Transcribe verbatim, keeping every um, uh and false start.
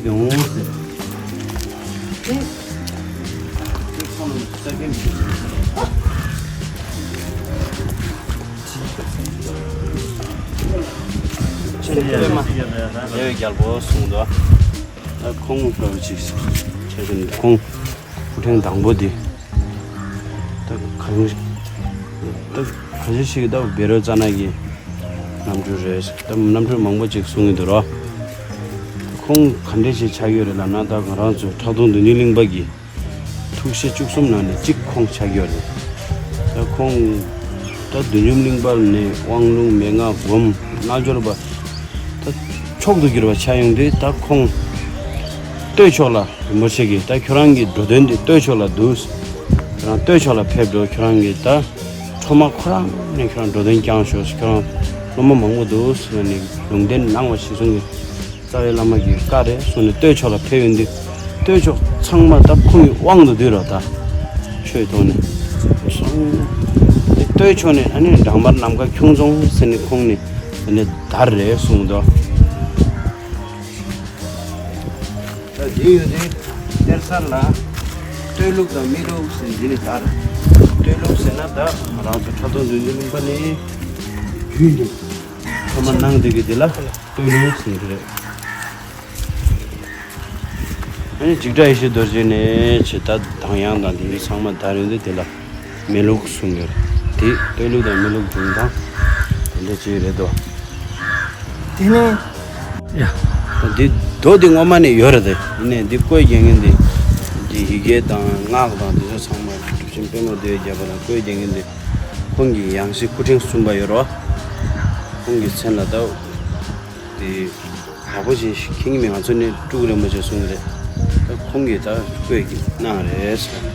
ཡོང་ཟེར། ཆེ་ལེ་མ། ལེ་བའི་རྒྱལ་པོ་གསུངས་འདུག་ད་ཁོང་སྐབས་ཅིག་ཆ་བཞིན་ཁོང་སྐུ་ཕྲེང་དང་པོ་འདི། ད་གང་ད་གང་ཞིག་ཞིག་ད་བཻ་རོ་ཙ་ན་གི་རྣམ་སྤྲུལ་རེད། ད་རྣམ་སྤྲུལ་མང་པོ་ཅིག་གསུང་གི་འདུག་རོ། ཁོང་ག་འདྲས་ཞིག་ཆགས་ཡོད་རེད་ལབ་ན། ད་ང་རང་ཚོ་ཁྲག་འཐུང་བདུད་འཇོམས་གླིང་པ་གི་ཐུགས་བཞེད་བཅུ་གསུམ་ནང་ནས་གཅིག་ཁོང་ཆགས་ཡོད་རེད། ད་ཁོང་ད་བདུད་འཇོམས་གླིང་པ་ནས་དབང་ལུང་མན་ངག་སྒོམ་རྣལ་འབྱོར་པ་ད་མཆོག་ཏུ་གྱུར་པ་ཆགས་ཡོང་དུས། ད་ཁོང་སྟོད་ཕྱོགས་ལ་རིན་པོ་ཆེ་གིས་ད་ཁྱོད་རང་གི་འགྲོ་དོན་འདི་སྟོད་ཕྱོགས་ལ་འདུག་ཁྱོད་རང་སྟོད་ཕྱོགས་ལ་ཕེབས་འགྲོ། ཁྱོད་རང་གི་ད་ཁྲོ་མ་ཁོ་རང་ནས་ཁྱོད་རང་འགྲོ་དོན་བསྐྱངས་ཤོག་ཁྱོད་རང་སློབ་མ་མང་པོ་འདུག་ཟེར་ནས་ལུང་བསྟན་གནང་བ་གཞིར་བཟུང་གི་རྩ་བའི་བླ་མ་གི་བཀའ་རེད་གསུངས་ནས་སྟོད་ཕྱོགས་ལ་ཕེབས་ཡོང་དུས། སྟོད་ཕྱོགས་ཚང་མ་ད་ཁོང་གི་དབང་དུ་འདུས་ར། ད་ཆོས་ཐོག་ནས་སོང་། སྟོད་ཕྱོགས་ནས་ཨ་ནི་བྲག་དམར་ནམ་མཁའ་ཁྱུང་རྫོང་ཟེར་ནས་ཁོང་ནས་ཨ་ནི་དར་རེད་གསུངས་འདུག་ད་དེ་ཡོད་དེ་གཏེར་གསར་ལ་སྟོད་ལུགས་དང་སྨད་ལུགས་ཟེར་འདི་ནས་དར། སྟོད་ལུགས་ཟེར་ན་ད་ང་རང་ཚོ་ཁྲག་འཐུང་བདུད་འཇོམས་གླིང་པ་ནས་བརྒྱུད་ནས་ཐོག་མ་གནང་བསྡད་ཀྱི་དེ་ལ་སྟོད་ལུགས་ཟེར་གྱི་རེད། ཨ་ནི་འཇིགས་བྲལ་ཡེ་ཤེས་རྡོ་རྗེ་ནས་ཆེ་ད་གདངས་དབྱངས་དང་དེ་ཚོ་ཚང་མ་དར་ཡོང་དུས་དེ་ལ་སྨད་ལུགས་གསུང་གི་རེད། དེ་སྟོད་ལུགས་དང་སྨད་ལུགས་འབྱུང་སྟངས་དེ་འདྲ་ཅིག་རེད་དོ། དེ་ནས་ཡ། འདི་རྡོ་འདི་སྔོན་མ་ནས་ཡོད་རེད་དེ། ཡིན་ནའི་འདི་བརྐོས་རྒྱག་མཁན་འདི་འདི་ཡི་གེ་དང་སྔགས་དང་འདི་ཚོ་ཚང་མ་གྲུབ་ཆེན་པདྨ་རྡོ་རྗེ་རྒྱལ་པོ་དང་བརྐོས་རྒྱག་མཁན་འདི་ཁོང་གི་ཡང་སྲིད་སྐུ་ཕྲེང་གསུམ་པ་ཡོད་རོ། ཁོང་གི་མཚན་ལ་ད་འདི་ཡག་པོ་ཞིག་མཁྱེན་གྱི་མེད། ང་ཚོ་ནི་སྤྲུལ་སྐུ་རིན་པོ་ཆེ་གསུང་གི་རེད། ད་ཁོང་གིས་ད་བརྐོས་ཀྱི་གནང་རེད་ཟེར།